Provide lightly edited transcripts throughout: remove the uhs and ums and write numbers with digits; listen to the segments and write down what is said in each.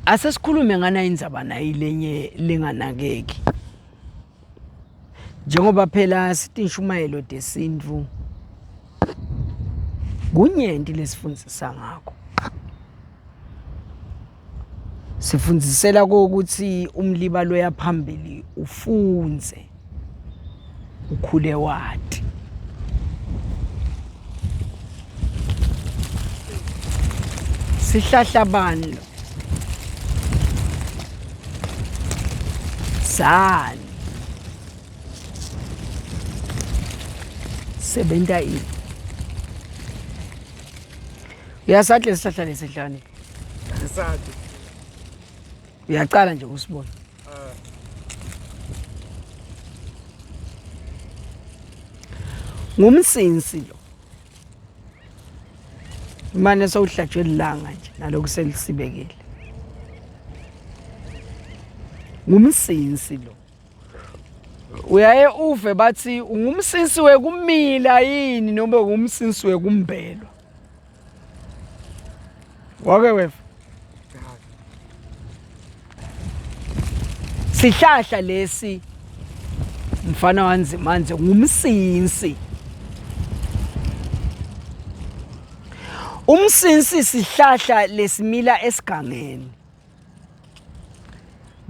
Asesikhulume ngana indzaba nayi lenye lenganakeki. Njengoba phela sitinshumayelo tesintfu kunyenti lesifundzisa ngako. Sifundzisela kokuthi umliba loya phambili ufundze ukhule wati. Sihlahla bani lo? Sani. Sebenta ini? Uyasathi lesihlahla lesihlane? Ngisati. Uyaqala nje usibona. Ah. Ngumsinsi lo. Mane sewuhlatshwe lilanga nje naloku selisibekile. Ngumsinsi lo. Uyaye uve bathi ungumsinsi wekumila yini noma ungumsinsi wekumbelwa. Wake weva? Sihlahla lesi mfana wanzimanje ngumsinsi. Umsinsi sihlahla lesimila esigangeni.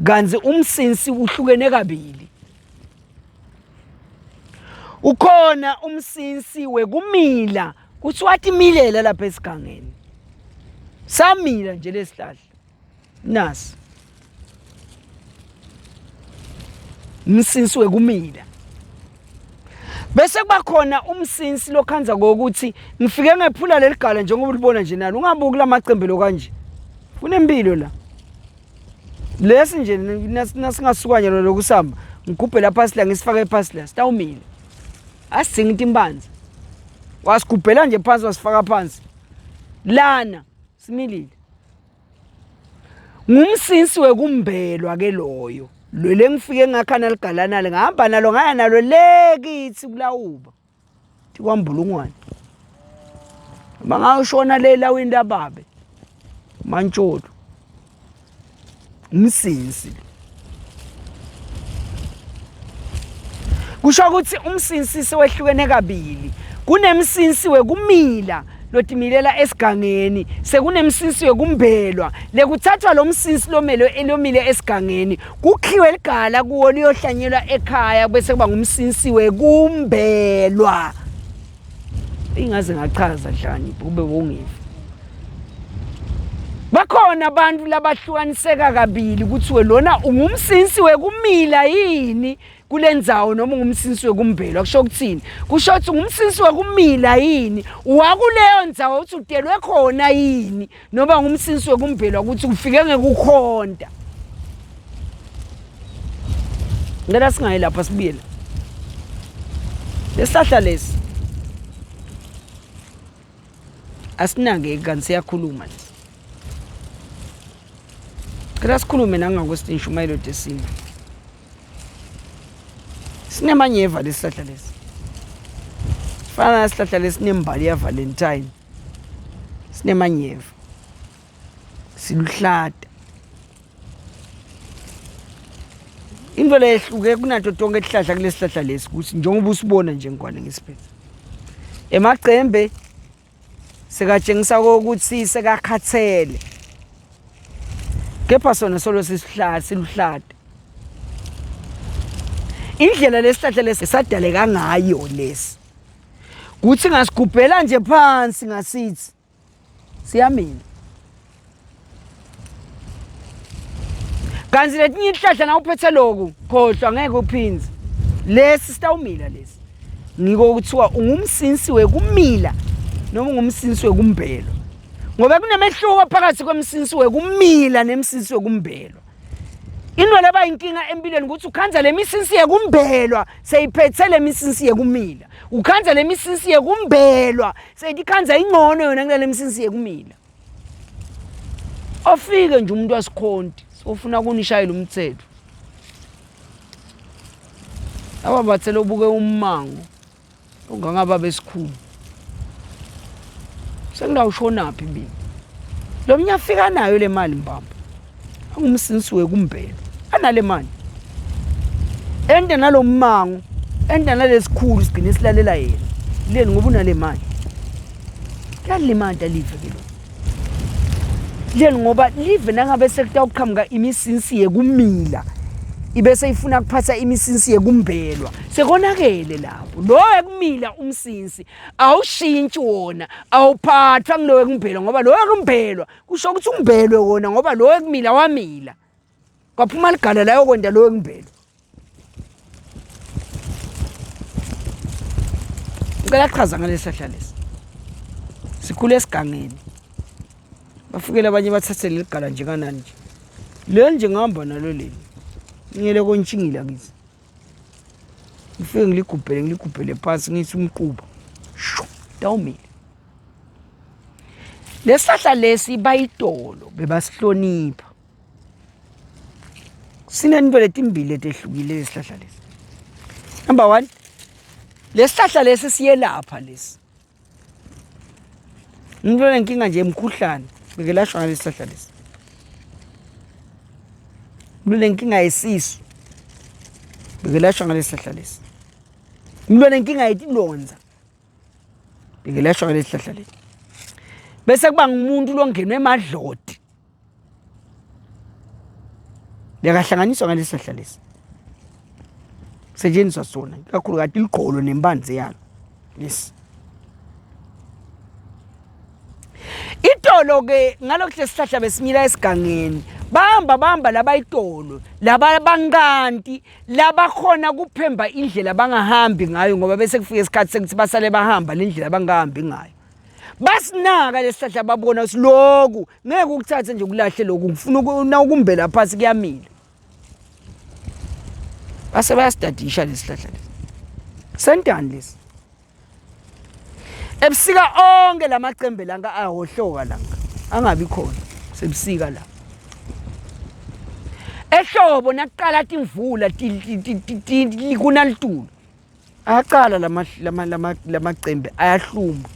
Kanti umsinsi uhlukene kabili. Ukhona umsinsi wekumila kuthi watimilela lapha esigangeni. Samila nje lesihlahla. Nasi. Umsinsi wekumila. Bese kuba khona umsinsi lokhanza ngokuthi ngifike ngephula leligala njengoba ulibona nje nalo ungabuki lamacembe lo kanje. Kunempilo la. Lesi nje nasingasuka nje lokusamba ngigubhe lapha sila ngisifake phasi la sitawumila. Asidzingi timbanzi. Wasigubhela nje phansi wasifaka phansi. Lana similile. Ngumsinsi wekumbelwa ke loyo. Lo lengifike ngakha naligalana le ngahamba nalo ngaya nalo le kithi kulawuba. Tikwambulungwane. Bangashona le lawini lababe. Mantsholo. Umsinsi. Kusho ukuthi umsinsi sewehlukene kabili. Kunemsinsi wekumila lotimilela esigangeni, sekunemsinsi wekumbelwa. Lekuthathwa lo msinsi lomele elomile esigangeni, kukhiwe ligala kuwo liyohlanyelwa ekhaya bese kuba ngumsinsi wekumbelwa. Ingaze ngachaza Dlani kube wongiva. Bakhona abantu labahlukaniseka kabili kuthiwe lona ungumsinsi wekumila yini kule ndzawo noma ungumsinsi wekumbelwa kusho ukuthini kusho ukuthi ungumsinsi wekumila yini wakuleyo ndzawo uthi udelwe khona yini noma ngumsinsi wekumbelwa ukuthi ufike ngekukhonta ngicela singayi lapha sibuyele lesihlahla lesi asinakeki kanti siyakhuluma lesi cela sikhulume nangakwesinshumayelo tesintu sinemanyeva lesihlahla lesi fana nesihlahla lesinembali ya-valentine sinemanyeva siluhlata into leyehluke kunato tonke tihlahla kulesihlahla lesi ukuthi njengoba usibona nje ngwane ngisiphethe emacembe sekatshengisa ukuthi sekakhathele kepha sona solo sisihlahla siluhlata indlela lesihlahla lesi sadaleka ngayo lesi kuthi ngasigubhela nje phansi ngasithi siyamila kanti letinye inhlahla na uphethe loku khohlwa ngeke uphindze lesi sitawumila lesi ngiko kuthiwa ungumsinsi wekumila noma ungumsinsi wekumbelwa ngoba kunemehluko phakathi kwemsinsi wekumila nemsinsi wekumbelwa into leba inkinga empilweni ukuthi ukhanza le misinsi yekumbelwa seyiphethe le misinsi yekumila ukhanza le misinsi yekumbelwa seyikhanza ingcono yona kulale misinsi yekumila afike nje umuntu wasikhonti ofuna kunishayela umthetho laba bathele ubuke ummango ungangaba besikhulu sengidawushonaphi mina lo mnye afika nayo le mali mbamba. Angumsinsi wekumbelo. Anale mali. Ente nalommango, ente nalesikhulu sigcine silalela yena. Leni ngoba unale mali. Kuyalimata live ke lo. Leni ngoba live nangabe sekutawuqhamuka imisinsi yekumila ibese ifuna kuphatha imisinsi yekumbelwa sekonakele lapho lo ekumila umsinsi awushintshi wona awuphathwa ngulo ekumbelwa ngoba lo ekumbelwa kusho ukuthi umbelwe wona ngoba lo ekumila wamila kwaphuma ligala la yokwenda lo ekumbelwa ngicela chaza ngalesi sihlahla lesi sikhule esigangeni bafikele abanye bathathe leli gala nje kanani nje leli nje ngihamba nalo leli ngiyele kontshingila kithi ngifike ngiligubhele ngiligubhele phansi ngithi umquba shu tawumile lesihlahla lesi bayitolo bebasihlonipha Sinento letimbili letehlukile lesihlahla lesi. Number 1 lesihlahla lesi siyelapha lesi. Umuntu onenkinga nje emkhuhlane bekelashwa ngalesi sihlahla lesi. Umuntu onenkinga yesisu bekelashwa ngalesi sihlahla lesi. Umuntu onenkinga yetilonza bekelashwa ngalesi sihlahla lesi. Bese kuba ngumuntu longenwe emadloti Bekahlanganiswa ngalesi sihlahla lesi. Kusetshenziswa sona ikakhulukati ligqolo nembanzi yalo. Lesi. Itolo ke ngalokhu lesihlahla besimila esigangeni. Bahamba bahamba laba itolo, laba bankanti, labakhona kuphemba indlela bangahambi ngayo ngoba bese kufika isikhathi sekuthi basale bahamba le ndlela bangahambi ngayo. Basinaka lesihlahla babona ukuthi lokhu ngeke ukuthathe nje ukulahle lokhu ngifuna ukumbela phansi kuyamila base bayasidadisha lesihlahla lesi sentani lesi ebusika onke lamacembe lanka ahohloka lanka angabi khona sebusika la ehlobo nakuqala timvula kuna litulu ayaqala lamacembe ayahluma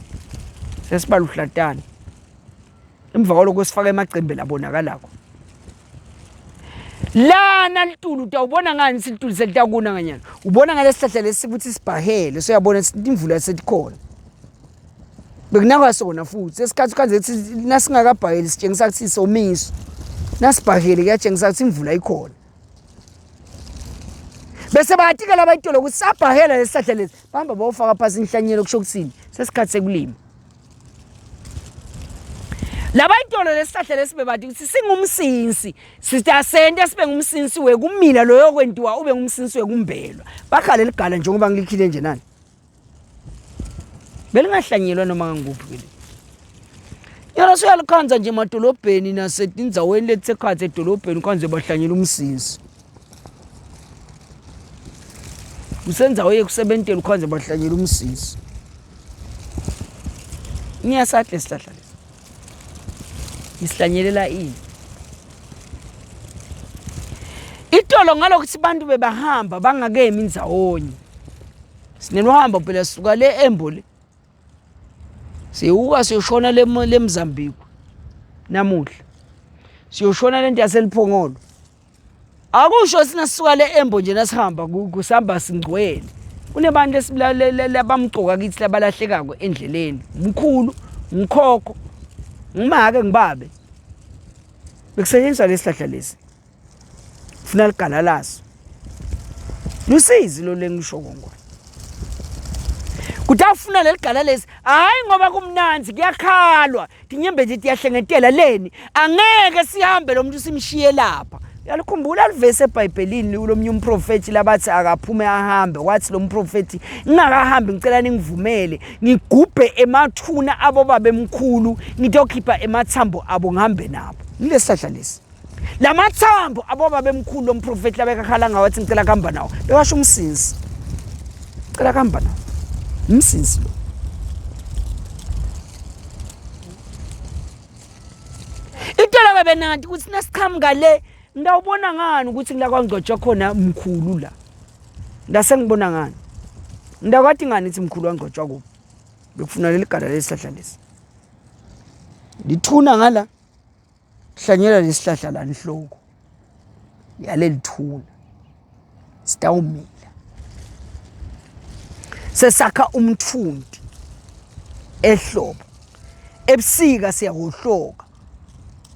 sesibaluhlatana emva kwaloko sifaka emacembe labonakalako lana litulu utawubona ngani silitulu selitakuna nganyana ubona ngalesihlahla lesi ukuthi sibhahele soyabona ukuthi imvula setikhona bekunakwa sona futhi esikhathi ukhanze ukuthi nasingakabhaheli sitshengisa ukuthi somiso nasibhahele kuyatshengisa ukuthi imvula ikhona bese bayatika laba itolo ukuthi sabhahela lesihlahla lesi bahamba bawufaka phasi inhlanyelo kusho ukuthini sesikhathi sekulima laba itolo lesihlahla lesi bebathi ukuthi singumsinsi sitasente sibe ngumsinsi wekumila loyo kwentiwa ube ngumsinsi wekumbelwa bakhala ligala njengoba ngilikhile nje nani belingahlanyelwa noma ngangikuphi ke yona suyalukhanza nje emadolobheni nasetindzaweni letisekhatsi edolobheni ukhanze bahlanyela umsinsi kusenzawo yekusebentela ukhanze bahlanyela umsinsi ngiyasathi lesihlahla lesi ngisihlanyelela ini itolo ngalokuthi abantu bebahamba bangakemi ndzawonye sineluhambo phela sisuka le embo le siyuka siyoshona le leMzambikwe namuhla siyoshona lento yaseliphongolo akusho sinasuka le embo nje nasihamba kusihamba singcwele kunebantu labamgcoka kithi labalahlekako endleleni mkhulu ngikhokho ngimake ngibabe bekusetshenziswa lesihlahla lesi funa ligala laso lusizi lo lengisho kongwane kuthi afuna leli gala lesi hayi ngoba kumnanzi kuyakhalwa tinyembezi tiyahlengetela leni angeke sihambe lo muntu simshiye lapha uyalikhumbula livesi ebhayibhelini lomnye umprofethi labathi akaphume ahambe wathi lo mprofethi ngingakahambi ngicela ningivumele ngigubhe emathuna abo babemkhulu ngitokhipha emathambo abo ngihambe nabo ngilesihlahla lesi lamathambo aboba bemkhulu lomprofethi labekakhala ngawo athi ngicela kuhamba nawo bekasho umsinsi cela kuhamba nawo umsinsi lo Itolo bebenanti ukuthi nasiqhamuka le ngawubona ngani ukuthi ngila kwangcwatshwa khona mkhulu la ngase ngibona ngani ngidakwathi ngani ukuthi mkhulu wangcwatshwa kuphi bekufuna leli gala lesihlahla lesi lithuna ngala hlanyela lesihlahla la nhloko. Yalelithuna sitawumila sesakha umthunti ehlobo ebusika siyahohloka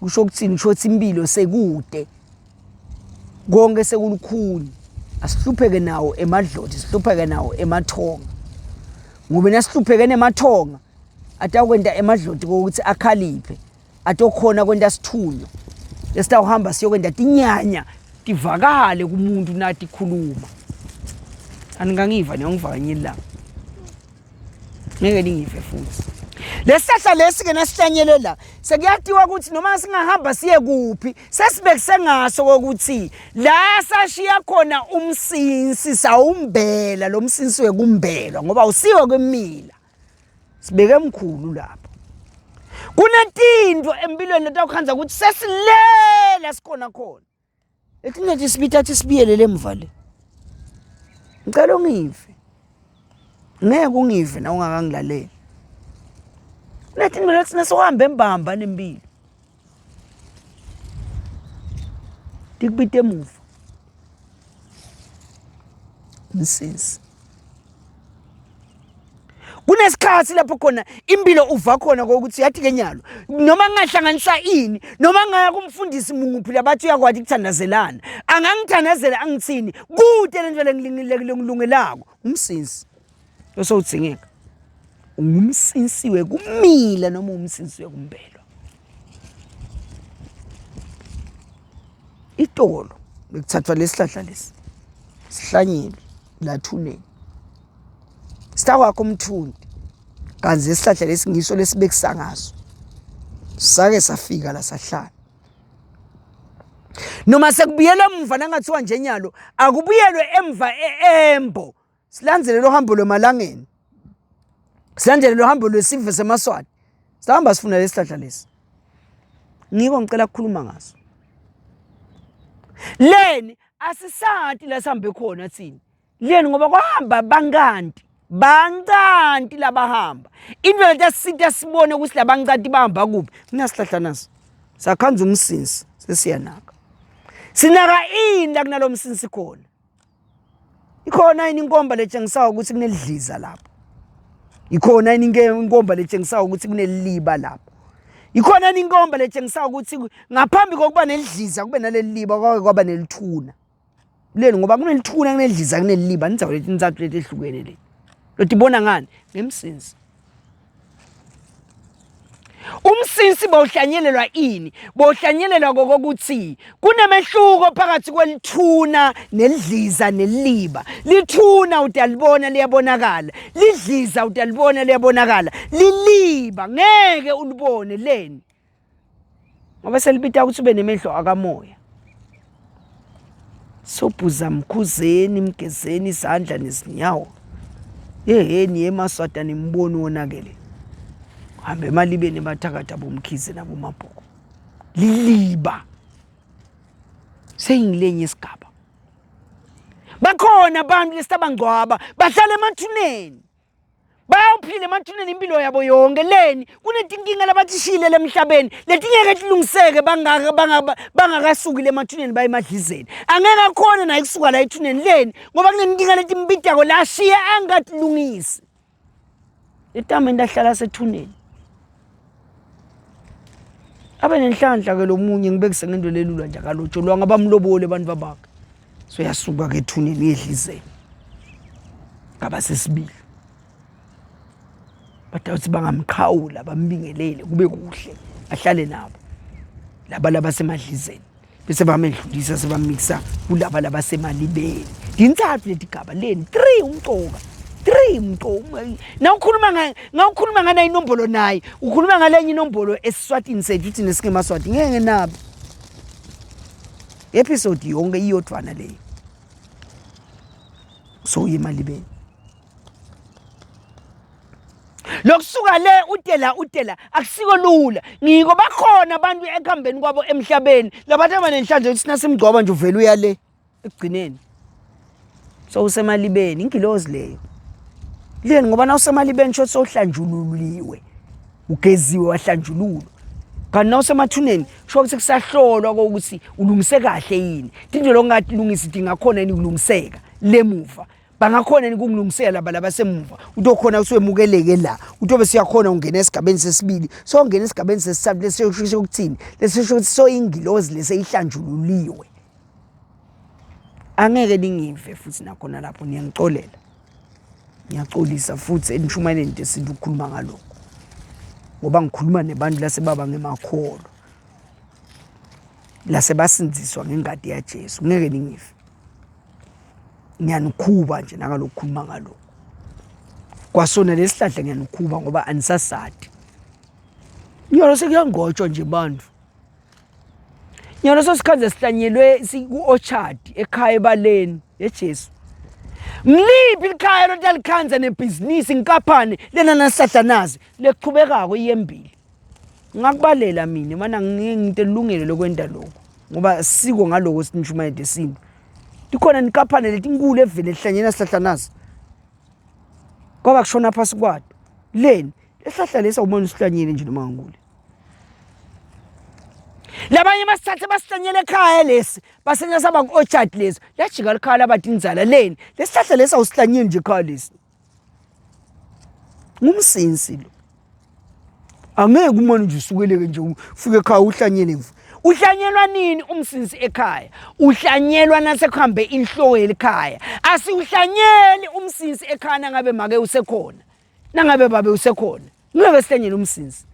kusho ukuthini kusho ukuthi impilo sekude konke sekulukhuni asihlupheke nawo emadloti sihlupheke nawo emathonga ngoba nasihlupheke nemathonga atawukwenta emadloti kokuthi akhaliphe atokhona kwenta sithunywa esitawuhamba siyokwenta tinyanya tivakale kumuntu natikhuluma anikangiva niyongivakanyeli la ngeke ningive futhi lesihlahla lesi ke nasihlanyele la sekuyatiwa ukuthi noma singahamba siye kuphi sesibekise ngaso kokuthi la sashiya khona umsinsi sawumbela lo msinsi wekumbelwa ngoba usiwe kwemila sibeke mkhulu lapho kunetinto empilweni letawukhandza ukuthi sesilela sikhona khona etinye sibithatha sibiyelele emva le ngicela ungive ngeke ungive na ungakangilaleli kunetinto lethina sohambe embamba nempilo tikubita emuva msisi kunesikhathi lapho khona impilo uva khona kokuthi yathi ke nyalo noma ngingahlanganisa ini noma ngaya kumfundisi munguphi labathi uyakwati ukuthandazelana angangithandazela angithini kude lento lengilungelako umsinsi osowudzingeka ungumsinsi wekumila noma umsinsi wekumbelwa itolo bekuthathwa lesihlahla lesi sihlanyelwe lathuneni sitakwakho umthunti kanti lesihlahla lesi ngiso lesibekisa ngaso sake safika la sahlala noma sekubuyelwa emva nangathiwa nje nyalo akubuyelwe emva e-embo silandzele lo hambo lwemalangeni silandzele lo hambo lwesive semaswati sihamba sifuna lesihlahla lesi ngiko ngicela ukukhuluma ngaso leni asisati la sihambe khona thina leni ngoba kwahamba bankanti bancanti labahamba into leti asisita sibone ukuthi labancanti bahamba kuphi kunasihlahla naso sakhanza umsinsi sesiyanaka sinaka ini la kunalo msinsi khona ikhona yini inkomba letshengisayo ukuthi kunelidliza lapho ikhona yini inkomba letshengisayo ukuthi kuneliba lapho ikhona yini inkomba letshengisayo ukuthi ngaphambi kokuba nelidliza kube naleli liba kwake kwaba nelithuna leli ngoba kunelithuna kunelidliza kuneliba nindzawo letintsatfu letehlukene leti lotibona ngani ngemsinsi Umsinsi bowuhlanyelelwa ini? Bowuhlanyelelwa kokuthi kunemehluko phakathi kwelithuna nelidliza neliba. Lithuna utalibona liyabonakala, lidliza utalibona liyabonakala, liliba ngeke ulibone leni. Ngoba selibita ukuthi ube nemehlo akamoya. Sobhuza mkhuzeni mgezeni izandla nezinyawo. Yeheni yemaswata nimboni wonakele. Hambe emalibeni bathakatha bomkhize nabomabhoko. Liliba. Seyingilenye isigaba. Bakhona abantu lesabangcwaba bahlala emathuneni. Bayawuphila emathuneni impilo yabo yonke leni kunetinkinga labathishile lemhlabeni letingeke tilungiseke bangakasuki lemathuneni baye emadlizeni angeke akhone naye kusuka la ethuneni leni ngoba kunenkinga letimbidako lashiye angatilungisi etameni lahlala sethuneni abe nenhlanhla ke lo munye ngibekise ngento lelula nje akalotsholwanga bamlobole abantu babakhe so yasuka ke ethuneni yedlizeni ngaba sesibili badawuthi bangamqhawula bambingelele kube kuhle ahlale nabo laba labasemadlizeni bese bamedlulisa sebamikisa kulaba labasemalibeni ngintsatfu letigaba leni 3 umcoka 3 umcoka nawukhuluma nga ngawukhuluma ngana inombolo naye ukhuluma ngalenye inombolo esiswatini sethu thina singemaswati ngeke ngenabe episode yonke iyodvwana leyo so uye emalibeni lokusuka le utela utela akusiko lula ngiko bakhona abantu ekuhambeni kwabo emhlabeni labantu abanenhlanhla ukuthi nasimgcwaba nje uvele uya le ekugcineni so usemalibeni ingilozi leyo leni ngoba nawusemalibeni sho sowuhlanjululiwe ugeziwe wahlanjululwa. Kanti nawusemathuneni kusho ukuthi kusahlolwa kokuthi ulungise kahle yini. Tinto longatilungisi tingakhona yini kulungiseka lemuva. Bangakhona yini kungilungisela laba labasemuva. Utokhona ukuthi wemukeleke la. Utobe siyakhona ungena esigabeni sesibili. So ungena esigabeni sesithathu lesisho ukuthini? Lesisho ukuthi soyingilozi leseyihlanjululiwe. Angeke ningive futhi nakhona lapho niyangixolela. Ngiyaxolisa futhi enitshumayeleni nje sinto ukukhuluma ngalokho. Ngoba ngikhuluma nebantu lasebaba ngemakholo. Lasebasindziswa ngengadi yaJesu. Ngeke ningive. Ngiyanikhuba nje nakalokukhuluma ngalokho. Kwasona lesihlahla ngiyanikhuba ngoba anisasadi. Nyalo sekuyangqotshwa nje bantu. Nyalo sosikhanze sihlanyelwe siku-orchard ekhaya ebaleni yeJesu. Ngiliphi likhaya lotalikhanza nebhizinisi inkampani lena nasihlahla nazi lechubekako iyembili. Ngakubalela mina mana ngike nginte lungelo lokwenta lokho ngoba siko ngaloko sinishumayede sintu. Tikhona inkampani letinkulu evele ehlanyela sihlahla nazi. Kwaba kushona phasi kwato. Leni lesihlahla lesi awubona usihlanyele nje noma ngikule. Labanye basithathe basihlanyele ekhaya lesi basenya saba ku-orchard lesi lajika likhaya laba tinzala leni lesihlahla lesi awusihlanyeli nje ekhaya lesi ngumsinsi lo angeke umane nje usukeleke nje ufike ekhaya uhlanyele mvu uhlanyelwa nini umsinsi ekhaya uhlanyelwa nasekuhambe inhloko yelikhaya asiwuhlanyeli umsinsi ekhaya nangabe make usekhona nangabe babe usekhona ngeke sihlanyele umsinsi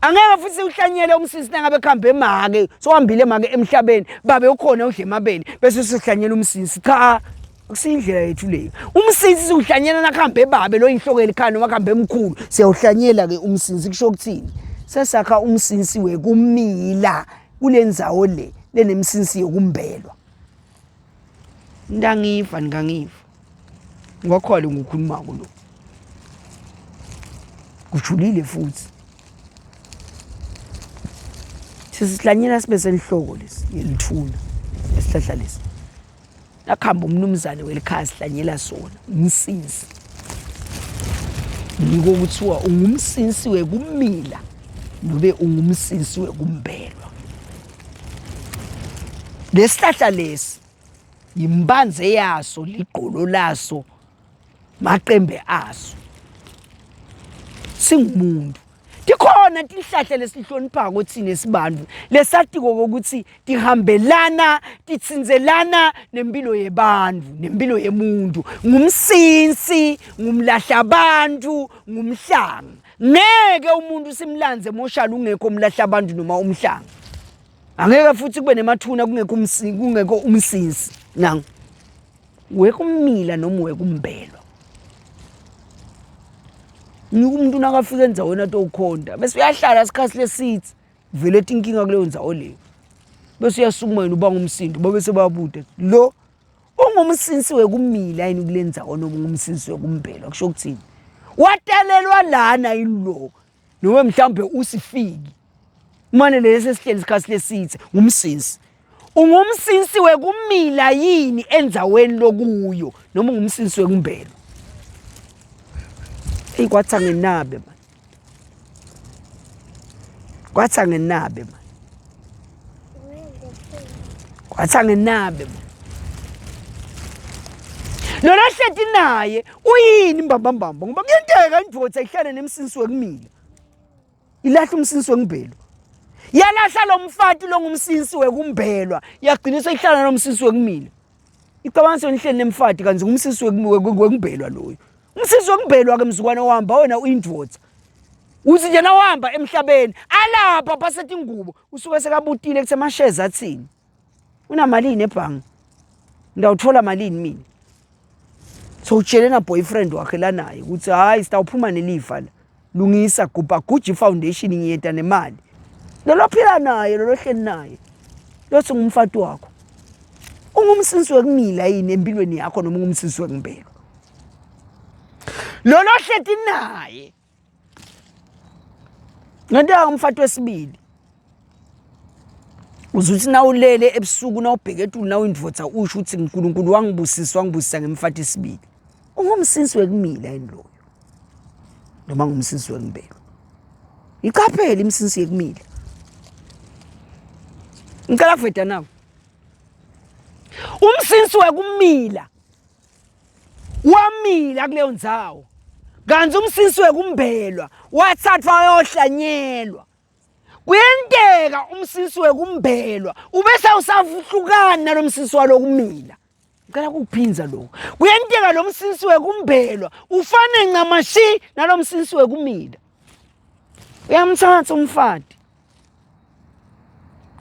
angeke futhi uhlanyele umsinsi nangabe kuhambe make sowambile make emhlabeni babe ukhona udle emabele bese sihlanyela umsinsi cha akusiyindlela yethu leyo umsinsi siwuhlanyela nakuhambe babe lo inhloko elikhaya noma kuhambe emkhulu siyawuhlanyela ke umsinsi kusho ukuthini sesakha umsinsi wekumila kule ndzawo le lenemsinsi yokumbelwa ntangiva ngangiva Ngwakhwale ngukhulumako lo. Kujulile futhi. Sisihlanyela sibe senhloko lesi ngelithuna esihlahla lesi. Nakuhamba umnumzane welikhaya sihlanyela sona umsinsi. Ngiko kuthiwa ungumsinsi wekumila nobe ungumsinsi wekumbelwa. Lesihlahla lesi yimbanze yaso ligqolo laso maqembe aso singumuntu tikhona tihlahla lesihloniphako thina sibantu lesatiko ukuthi tihambelana titsinzelana nempilo yebantu nempilo yemuntu ngumsinsi ngumlahlabantu ngumhlanga ngeke umuntu simlanze emoshali ungekho umlahlabantu noma umhlanga Angeke futhi kube nemathuna kungekho umsinsi kungekho umsinsi. Nangu. Wekumila noma wekumbelwa. Nika umuntu nakafika endzaweni atowukhonta bese uyahlala isikhathi lesitsi vele tinkinga kuleyo ndzawo leyo. Bese uyasukuma yena ubanga umsindo babe sebabuda lo ungumsinsi wekumila yini kule ndzawo noma ungumsinsi wekumbelwa kusho ukuthini? Watalelwa lana yini lo noma mhlawumbe usifiki mane lesi esihleli isikhathi lesithe ngumsinsi ungumsinsi wekumila yini endzaweni lokuyo noma ungumsinsi wekumbelo eyi kwathi angenabe man kwathi angenabe man kwathi angenabe man lona hleti naye uyini mbambambamba ngoba kuyenteka indvodza ihlale nemsinsi wekumila ilahla umsinsi wekumbelwa yalahla lo mfati longumsinsi wekumbelwa yagcina seyihlala nomsinsi wekumila icabanga senihleli nemfati kanti ngumsinsi wekumbelwa loyo umsinsi wekumbelwa ke mzukwana ohamba wena uyindvodza uthi nje nawuhamba emhlabeni alapha phasetha ingubo usuke sekabutile kuthi amashezi athini unamalini ebhange ngidawuthola malini mina so utshele na boyfriend wakhe lanaye ukuthi hayi sitawuphuma nelifa la lungisa gubha guji foundation ngiyeta nemali lolo phila naye lolo hleli naye lothi ngumfati wakho ungumsinsi wekumila yini empilweni yakho noma ungumsinsi wekumbelwa lolo hleti naye Ngento umfati wesibili. Uzuthi nawulele ebusuku nawubheke etulu nawuyindvodza usho ukuthi uNkulunkulu wangibusisa wangibusisa ngemfati isibili. Ungumsinsi wekumila yini loyo? Noma ngumsinsi wekumbelwa? Iqaphele imsinsi yekumila. Ngicela kuveda nawo. Umsinsi wekumila wamila kuleyo ndzawo. Kanti umsinsi wekumbelwa wathathwa wayohlanyelwa. Kuyenteka umsinsi wekumbelwa ubese awusahlukani nalomsinsi walokumila. Ngicela kukuphindza lokhu. Kuyenteka lo msinsi wekumbelwa ufane ncamashi nalo msinsi wekumila. Uyamthatha umfati.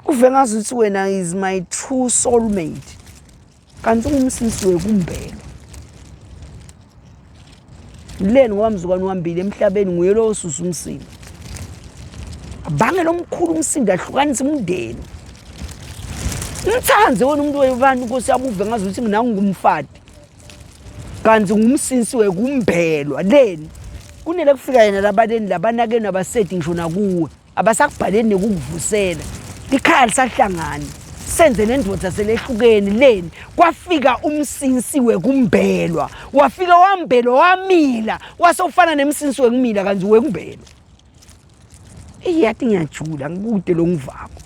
Uve ngazi ukuthi wena is my true soulmate. Kanti ungumsinsi wekumbelwa. Leni ngoba mzukwane uhambile emhlabeni nguye lo osusa umsindo. Abange lomkhulu umsindo ahlukanise umndeni. Umthande wena umuntu webantu Nkosi yami uve ngazi ukuthi mina ngumfati. Kanti ngumsinsi wekumbelwa leni. Kunele kufika yena labaleni labanakenu abasedi ngisho nakuwe. Abasakubhaleli nekukuvusela. Likhaya lisahlangani. Senze nendoda selehlukene leni. Kwafika umsinsi wekumbelwa. Wafika wambelwa wamila. Wase ufana nemsinsi wekumila kanti wekumbelwa. Eyi yathi ngiyajula ngikude lo ngivako.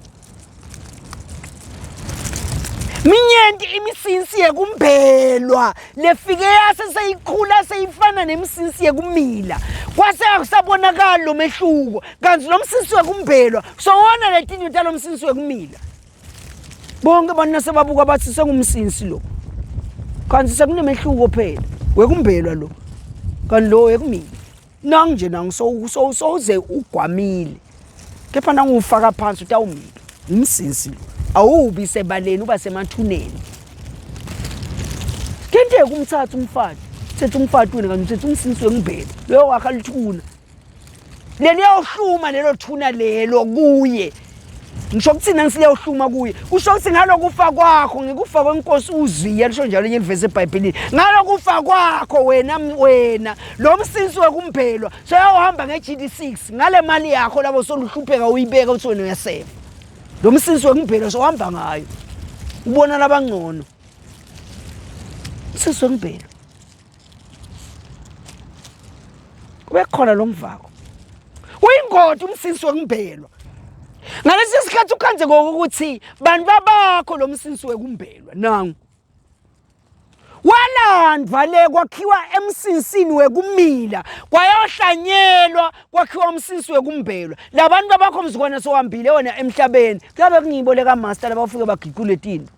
Minyenti imisinsi yekumbelwa lefike yase seyikhula seyifana nemisinsi yekumila kwase akusabonakali lo mehluko kanti lo msinsi wekumbelwa sowona letinto talo msinsi wekumila bonke abantu nasebabuka bathi sengumsinsi lo kanti sekunemehluko phela wekumbelwa lo kanti lo wekumila Nangu nje nangu sowuze ugwamile. Kepha nangiwufaka phansi utawumila. Umsinsi lo. Awubi sebaleni uba semathuneni. Kenteka umthatha umfati. Uthethe umfati wena kanti uthethe umsinsi wengibhele. Loyo wakhe alithuna. Leliyohluma lelo thuna lelo kuye. Ngisho ukuthini angisiyohluma kuye. Kusho ukuthi ngalokufa kwakho ngikufa kwenkosi uZiya lisho njalo enye ivesi eBhayibhelini. Ngalokufa kwakho wena wena lo msinsi wekumbhelwa soyawuhamba nge-GD6 ngale mali yakho labo soluhlupheka uyibeka uthi wena uyaseva. Lo msinsi wekumbhelwa sohamba ngayo. Ubona labangcono. Msinsi wekumbhelwa. Kube khona lo mvako. Uyingoti umsinsi wekumbelwa. Ngalesi sikhathi ukhanze ngokuthi bantu babakho lo msinsi wekumbelwa nangu. Walandwa le kwakhiwa emsinsini wekumila kwayohlanyelwa kwakhiwa umsinsi wekumbelwa. Labantu babakho mzukwana sowambile wena emhlabeni. Kuyabe kungibo leka master labafike bagiqule tinto.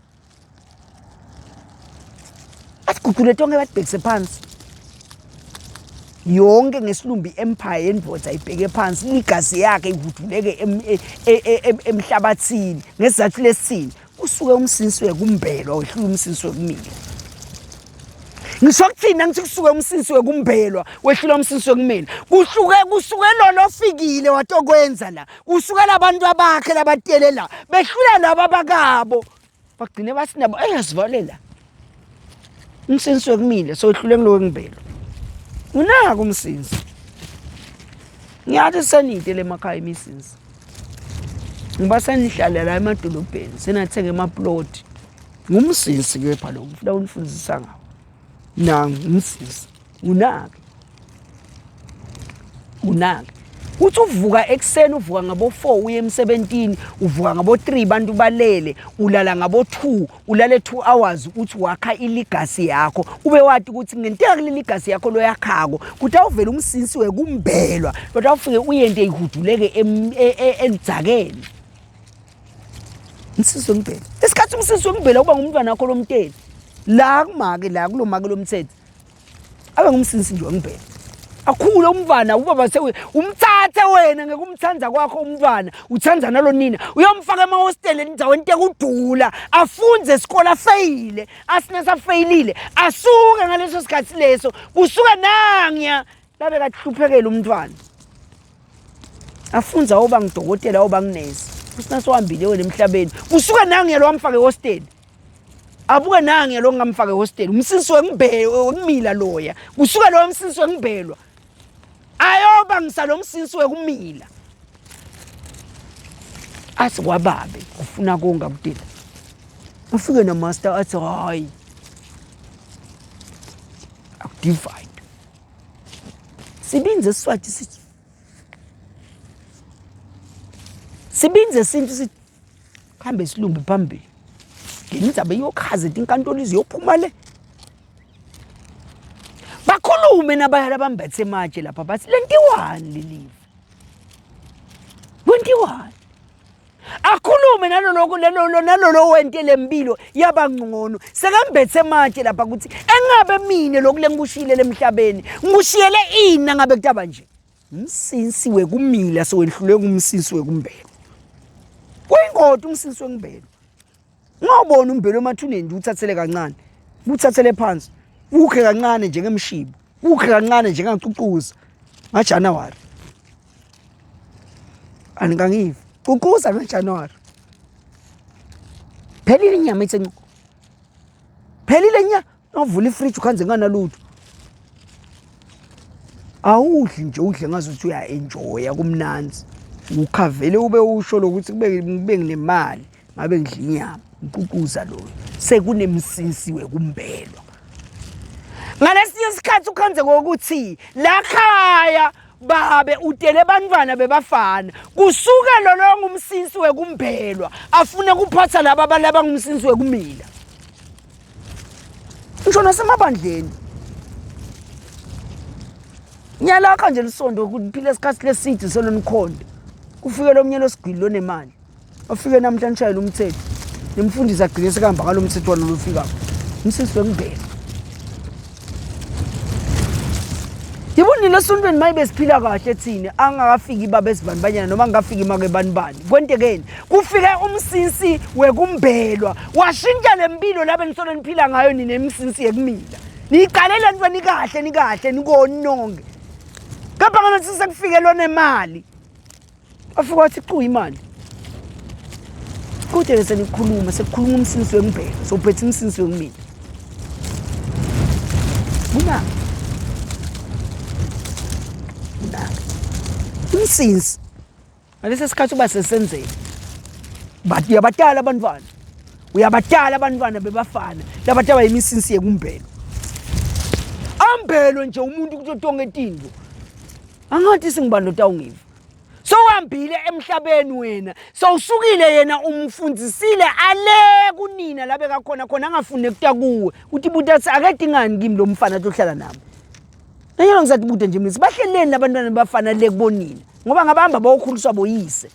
Asiguqule tonke batibhekise phansi. Yonke ngesilumbi empire yendoda ibheke phansi igazi yakhe ihuduleke e, e, e, emhlabathini ngesizathu lesithini kusuke umsinsi wekumbelwa wehlula umsinsi wekumila. Ngisho kuthina ngithi kusuke umsinsi wekumbelwa wehlula umsinsi wekumila. Kusuke kusuke lona ofikile watokwenza la. Kusuke labantu abakhe labatele la behlula laba abakabo. Bagcine bathi nabo eyi asivale la. Umsinsi wekumile sowehlule kulo wengibelo. Unako umsinsi. Ngiyathi senide le makhaya imisinsi. Ngiba senihlala la emadolobheni senathenga emaploti. Ngumsinsi kepha lo ngifuna unifundisa ngawo. Nangu umsinsi. Unake. Unake. Uthi uvuka ekuseni uvuka ngabo 4 uye emsebentini, uvuka ngabo 3 bantu balele, ulala ngabo 2, ulale 2 hours uthi wakha iligasi yakho. Ube wati ukuthi ngenteka kuleligasi yakho loyakhako, kutawuvela umsinsi wekumbelwa, kodwa ufike uyente ihuduleke eludzakeni. Umsinsi wembela. Isikhathi umsinsi wembela uba ngumntwana wakho lomteli. La kumake la kulomake lomthetho. Abe ngumsinsi nje wembela. Akhule umntwana ubaba sewe umthathe wena ngekumthanda kwakho umntwana uthanda nalonina uyomfaka emahostela endaweni tekudula afunze isikole afeyile asina safeyilile asuke ngaleso sikhathi leso kusuka nangiya labe kathluphekela umntwana afunza oba ngidokotela oba nginesi usina sowambile wena emhlabeni kusuka nangiya lo wamfaka ehostela abuke nangiya lo ngamfaka ehostela umsinsi wekumila loya kusuka loyo msinsi wekubelwa ayoba ngisalo msinsi wekumila athi kwababe ufuna konga kudela ufike namaster athi hayi akudivide Sibinze Siswati sithi Sibinze sintu sithi Kuhambe isilumbi phambili. Ngendzaba iyochaza tinkantolo iziyophuma le. Bakhulume nabaya labambethe ematshe lapha bathi lentiwani lelive. Kwentiwani? Akhulume naloloko lelo nalolo wente lempilo yaba ngcono. Sekambethe ematshe lapha ukuthi engabe mine lokhu lengikushiyile lemhlabeni ngikushiyele ini ngabe kutaba nje. Umsinsi wekumila sowehlulwe ngumsinsi wekumbelo. Kuyingoti umsinsi wekumbelo. Ungawubona umbelo emathuneni nje uthathele kancane. Uthathele phansi. Ukhe kancane njengemshibo. Ukhe kancane njengacucuza. NgaJanuary. Anikangivi. Cucuza ngaJanuary. Phelile inyama ithe ncu. Phelile nya. Awuvula ifridge ukhanze nganalutho. Awudli nje udle ngazuthi uya-enjoya kumnanzi. Ukhavele ube usho lokuthi kube kube nginemali ngabe ngidla inyama. Ngiququza loyo. Sekunemsinsi wekumbelwa. Ngalesinye isikhathi ukhanze ngokuthi la khaya babe utele bantwana bebafana kusuke lolo ngumsinsi wekumbelwa afune kuphatha laba balaba ngumsinsi wekumila. Ngisho nasemabandleni. Ngiyalakha nje lisonto kuphila isikhathi leside selonikhonto. Kufike lo mnye losigwili lonemali. Afike namhla nishayela umthetho. Nimfundisi agcine sekahamba ngalo mthetho walo lofikako. Umsisi wengibheka. Yebo nina esontweni mayibe siphila kahle thina angakafiki baba esibanibanyana noma angakafiki make banibani. Kwentekeni? Kufike umsinsi wekumbelwa washintsha lempilo la benisolo niphila ngayo nina imsinsi yekumila. Niyiqale le nto nikahle nikahle nikoni nonke. Kepha ngalothi sekufike lonemali. Wafika wathi cu imali. Kude ke senikhuluma sekukhuluma umsinsi wengibheka sowuphethe umsinsi wengimina. Kuna. Kuna. Umsinsi. Ngalesi sikhathi uba sesenzeni. Bathi uyabatala abantwana. Uyabatala abantwana bebafana. Labantu abayimisinsi yekumbelo. Ambelo nje umuntu kuthi tonke tintfo. Angathi singibani lotawungiva. Sowuhambile emhlabeni wena. Sowusukile yena umfundisile ale kunina la bekakhona khona angafuni kuta kuwe. Uthi buta athi akedingani kimi lo mfana tohlala nami. Nanyalo ngisathi buta nje mina bahleleni labantwana bafana le kubonina ngoba ngabahamba bawukhuliswa boyise.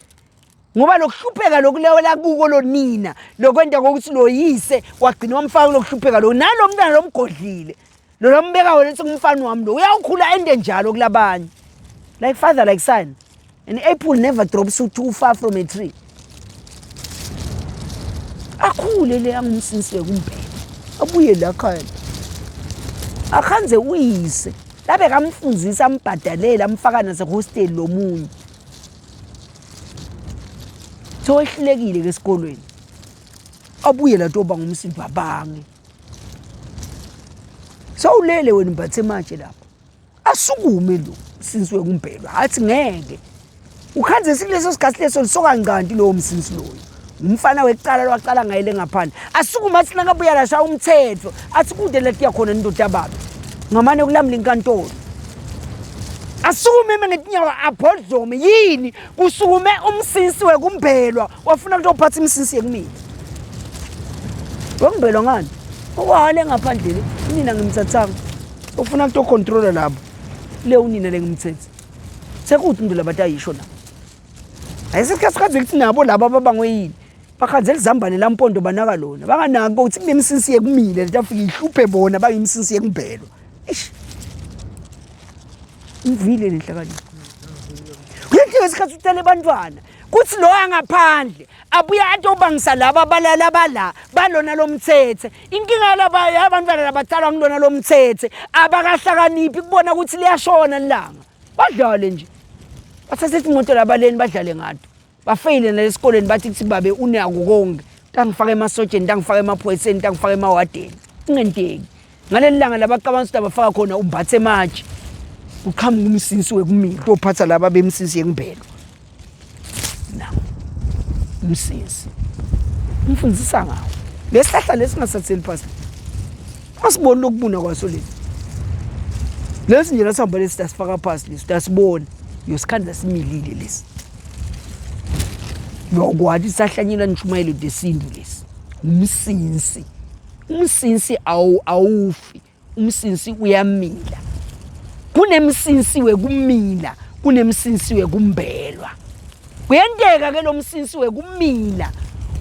Ngoba lokuhlupheka lokulewela kuko lonina lokwenta kokuthi loyise wagcina wamfaka lokuhlupheka lo nalo mntwana lomgodlile. Lo lombeka wena uthi ngumfana wami lo uyawukhula ende njalo kulabanye. Like father like son. An apple never drops too far from a tree. Akhule le angumsinsi wekumbheka. Abuye la khaya. Akhanze uyise. Labe kamfundisa ambhadalela amfaka nasehostel lomunye. Sowehlulekile ke esikolweni. Abuye la toba ngumsindo abange. Sowulele wena umbathe matshe lapho. Asukume lo msinsi wekumbhelwa athi ngeke. Ukhanze sileso sikhathi leso lisoka ngqanti lowo msinsi loyo. Umfana wekuqala lwaqala ngayele ngaphandle. Asukume athi nakabuya la shaya umthetho. Athi kude letiya khona indoda baba. Ngamane kulamula inkantolo. Asukume eme ngetinyawo abhodlome yini kusukume umsinsi wekumbelwa wafuna kutophatha imsinsi yekumina. Wekumbelwa ngani? Okwale ngaphandle le unina ngimthathanga. Ufuna kutocontrola labo. Le unina lengimthethe. Sekuthi into labatayisho na. Ayisikhathi sikhathi kuthi nabo laba ababangwe yini. Bakhanzela izambane lampondo banaka lona. Banganaki ukuthi kunemsinsi yekumile letafika ihluphe bona bayimsinsi yekumbelwa. Eish. Ngivile lenhlakanipho. Kuyenteka isikhathi utele abantwana kuthi lo angaphandle abuye atobangisa laba balala bala balona lomthethe inkinga yalaba yabantwana labatsalwa ngilona lomthethe abakahlakaniphi kubona ukuthi liyashona ilanga badlale nje bathathe imoto labaleni badlale ngato bafeyile nalesikoleni bathi kuthi babe unako konke tangifaka emasotsheni tangifaka emaphoyiseni tangifaka emawadeni kungenteki ngaleli langa labacabanga ukuthi abafaka khona umbathe ematshe kuqhamuka umsinsi wekumila tophatha laba bemsinsi yekumbelo na umsinsi umfundisa ngawo lesihlahla lesingasatheli phasi asiboni lokubuna kwaso lesi lesi nje lasihamba lesi sasifaka phasi lesi tasibona uyosikhandla similile lesi. Uyakwati sahlanyelwa nishumayelo tesintu lesi. Umsinsi. Umsinsi awu awufi. Umsinsi uyamila. Kunemsinsi wekumila, kunemsinsi wekumbelwa. Kuyenteka ke lo msinsi wekumila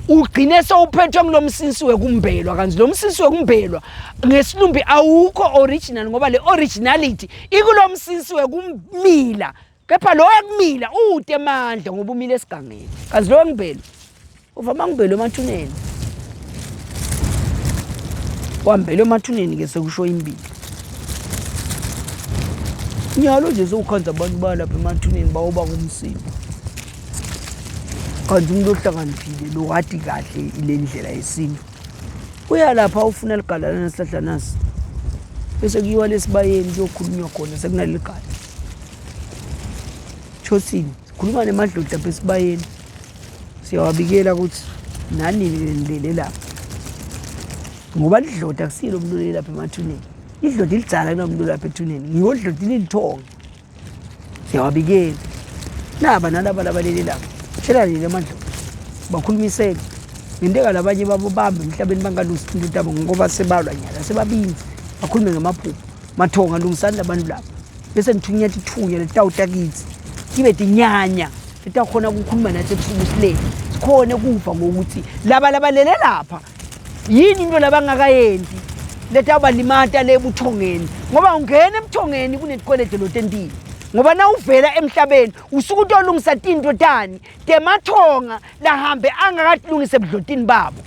ugcine sewuphethwe ngulo msinsi wekumbelwa kanti lo msinsi wekumbelwa ngesilumbi awukho original ngoba le originality ikulo msinsi wekumila kepha lo wekumila ude emandla ngoba umile esigangeni kanti lo wengibelo uvama ngibelo emathuneni wambelwe emathuneni ke sekusho imbili nyalo nje sewukhanza abantu balapha emathuneni bawoba kumsindo kanti umuntu ohlakaniphile lo wati kahle ile ndlela yesintu uya lapha ufuna ligalana nesihlahla nasi bese kuyiwa lesibayeni kuyokhulunywa khona sekunaleli gala chosini sikhuluma nemadlodla apha esibayeni siyawabikela ukuthi nanini nilele lapha ngoba lidloda akusilo umuntu olele lapha emathuneni idloda ilidzala kunomuntu olapha ethuneni ngiko lidloda lilithonga siyawabikela naba nalaba labalele lapha tshela nini amadloda bakhulumisele ngenteka labanye babo bambe emhlabeni bangalusi into tabo ngoba sebalwa nyala sebabinzi bakhulume ngamaphupho mathonga lungisani labantu laba bese nithunya tithunya letawuta kitsi tibe tinyanya letawukhona ukukhuluma nathi ebusuku silele sikhone kuva ngokuthi laba labalele lapha yini into labangakayendi letawubalimata le ebuthongeni ngoba ungena ebuthongeni kunetikwelede lotentile ngoba nawuvela emhlabeni usuke utolungisa tinto tani temathonga lahambe angakatilungisa ebudlotini babo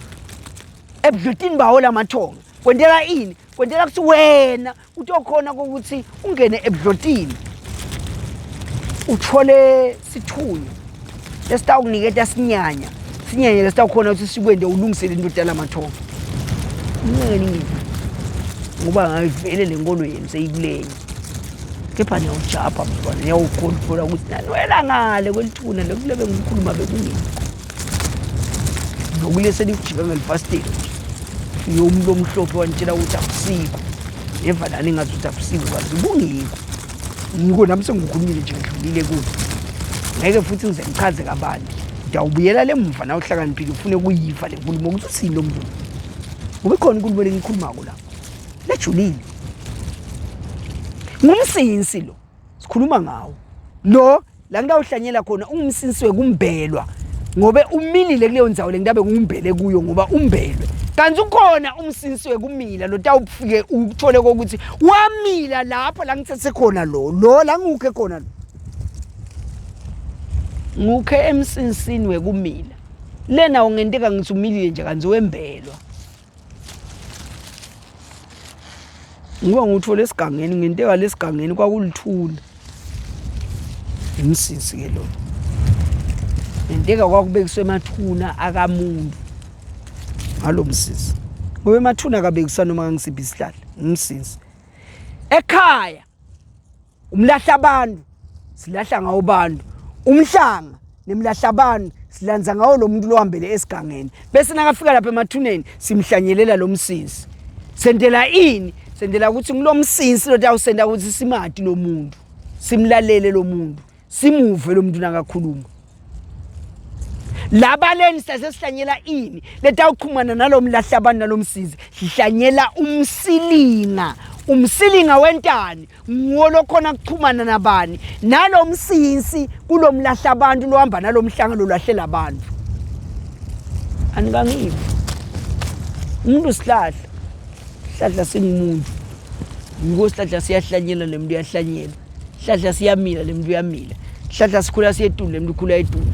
ebudlotini bawo lamathonga kwentela ini kwentela ukuthi wena utokhona kokuthi ungene ebudlotini uthole sithunywa lesitawukuniketa sinyanya sinyanya lesitawukhona ukuthi sikwente ulungisele into tala mathongo ngeke ningive ngoba ngayivele le nkolo yenu seyikulenye kepha niyawujabha mntwana niyawukhontrola ukuthi nanwela ngale kwelithuna lokule bengikhuluma bekungekho lokule selikujika ngelifasitelo nje umuntu omhlophe wanitshela ukuthi akusikho neva nani ngathi ukuthi akusikho kanti kungikho ngiko nami sengikukhulumile nje ngidlulile kuko ngeke futhi ngize ngichaze kabanti ngiyawubuyela le mva na uhlakaniphile ufune kuyiva le nkulumo ukuthi uthini lo mntu ngoba ikhona inkulumo lengiyikhulumako lapho lejulile ngumsinsi lo sikhuluma ngawo lo la ngitawuhlanyela khona ungumsinsi wekumbelwa ngobe umilile kuleyo ndzawo lengitabe ngiwumbele kuyo ngoba umbelwe kanti ukhona umsinsi wekumila lo tawufike uthole kokuthi wamila lapho la ngithethe khona lo lo la ngikhe khona lo ngukhe emsinsini wekumila lena ungenteka ngithi umilile nje kanti wembelwa Ngoba ngiwuthole esigangeni ngenteka lesigangeni kwakulithuna. Umsisi ke lo. Ngenteka kwakubekiswa emathuna akamuntu. Ngalo msisi. Ngoba emathuna akabekiswa noma ngisiphi isihlahla, umsisi. Ekhaya umlahla abantu silahla ngawo bantu umhlanga nemlahla abantu silanza ngawo lo muntu lohambele esigangeni bese nakafika lapha emathuneni simhlanyelela lo msinsi sendela ini sendela ukuthi ngulo msinsi lo tawusenda ukuthi simati lo muntu simlalele lo muntu simuve lo muntu nakakhuluma labaleni sasesihlanyela ini letawuchumana nalomlahla abantu nalomsizi sihlanyela umsilinga umsilinga wentani nguwo lokhona kuchumana nabani nalomsinsi kulomlahla abantu lohamba nalomhlanga lolahlela abantu anikangivi umuntu sihlahla sihlahla singumuntu yiko sihlahla siyahlanyela nemuntu uyahlanyela Sihlahla siyamila le muntu uyamila. Sihlahla sikhula siyetulu le muntu ukhula etulu.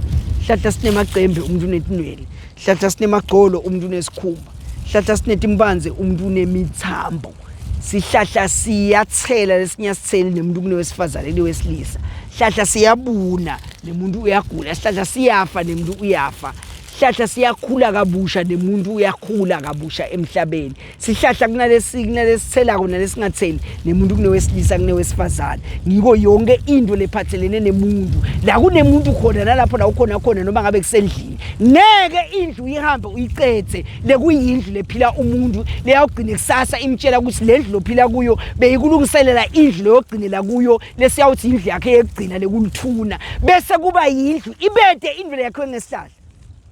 Sihlahla sinemacembe umuntu unetinwele. Sihlahla sinemagcolo umuntu unesikhumba. Sihlahla sinetimpanze umuntu unemithambo. Sihlahla siyathela lesinye asitheli nemuntu kunowesifazane kunewesilisa. Sihlahla siyabuna nemuntu uyagula. Sihlahla siyafa nemuntu uyafa. Sihlahla siyakhula kabusha nemuntu uyakhula kabusha emhlabeni. Sihlahla kunalesi kunalesithelako nalesingatheli nemuntu kunowesilisa kunowesifazane. Ngiko yonke into lephathelene nemuntu. La kunemuntu khona nalapho la ukhona khona noma ngabe kusendlini. Ngeke indlu uyihambe uyicethe lekuyindlu lephila umuntu leyawugcina kusasa imtshela ukuthi le ndlu lophila kuyo beyikulungiselela indlu leyogcinela kuyo lesiyawuthi indlu yakhe yekugcina lekulithuna bese kuba yindlu ibede indlu yakhiwe ngesihlahla.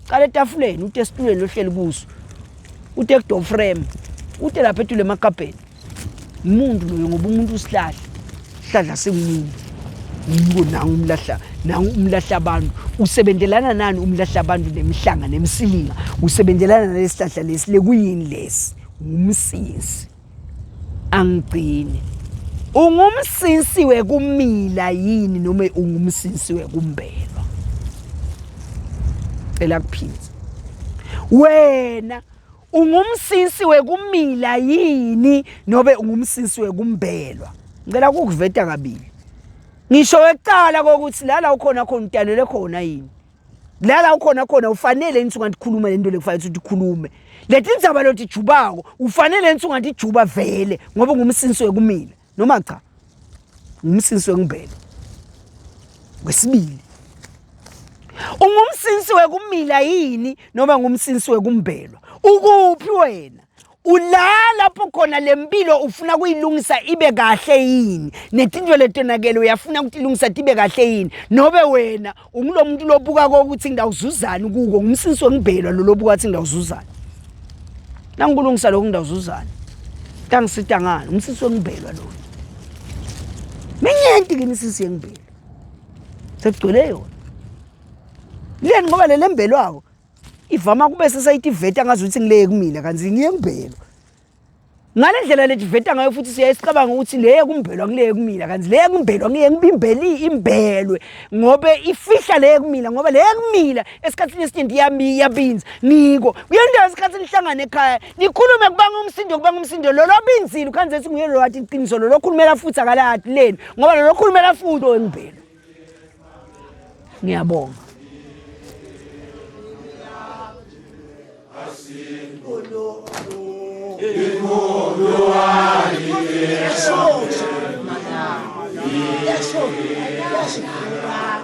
Cala etafuleni ute esitulweni lohleli kuso. Ute ku door frame. Ute lapha etulu emakabheni. Umuntu loyo ngoba umuntu usihlahla. Sihlahla singumuntu. Yiko nangu umlahla nangu umlahla abantu usebenzelana nani umlahla abantu nemihlanga nemsilinga usebenzelana nalesihlahla lesi lekuyini lesi ngumsinsi angigcini ungumsinsi wekumila yini noma ungumsinsi wekumbelwa cela kuphinza wena ungumsinsi wekumila yini nobe ungumsinsi wekumbelwa ngicela ukukuveta kabili ngisho wekucala kokuthi lala ukhona khona udalelwe khona yini lala ukhona khona ufanele yini ungathi khuluma lento lekufanele ukuthi ukhulume letindzaba lotijubako ufanele yini ungathi juba vele ngoba ungumsinsi wekumila noma cha ngumsinsi wekumbelo kwesibili ungumsinsi wekumila yini noma ngumsinsi wekumbelwa ukuphi wena ula lapho khona lempilo ufuna kuyilungisa ibe kahle yini netinto letonakele uyafuna ukutilungisa tibe kahle yini nobe wena ungulo muntu lobuka kokuthi ngidawuzuzani kuko ngumsinsi wengibhelwa lo lobuka ukuthi ngidawuzuzani nangikulungisa lokhu ngidawuzuzani tangisita ngani umsinsi wengibhelwa lo minyenti ke imisisi yengibhelwa sekugcwele yona leni ngoba le lembelwako ivama kube sesayitiveta ngazuthi ngileye kumina kanti ngiye ngibhelwa ngale ndlela letiveta ngayo futhi siyaye sicabanga ukuthi leye kumbelwa ngileye kumina kanti leye kumbelwa ngiye ngibimbeli imbelwe ngobe ifihla leye kumina ngoba leye kumila esikhathini esiningi iyabinza ngiko kuyenzeka isikhathi nihlangane ekhaya nikhulume kubanga umsindo kubanga umsindo lolo binzile ukhanze ethi nguye lo wathi iqiniso lolo khulumela futhi akaladi leni ngoba lolo khulumela futhi owengibhelo ngiyabonga Yasho, yasho, yasho.